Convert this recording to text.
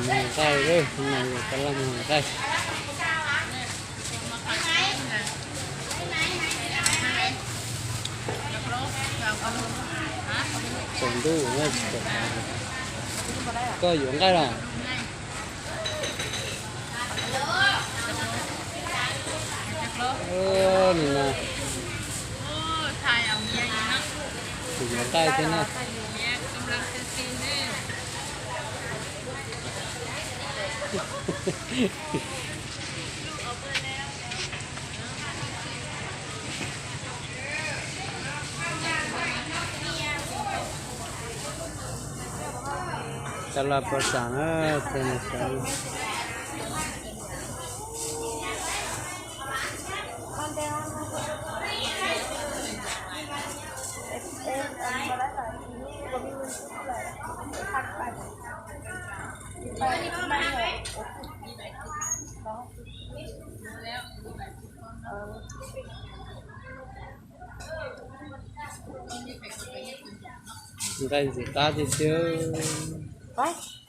Nqaij, nqaij, tsaus ntuj, koj yuav nqaij los? Nim no kuv yuav nqaij thiab na. Cov los puas xam na, tus no xav. Nqaij ntxim qab tiag tiag.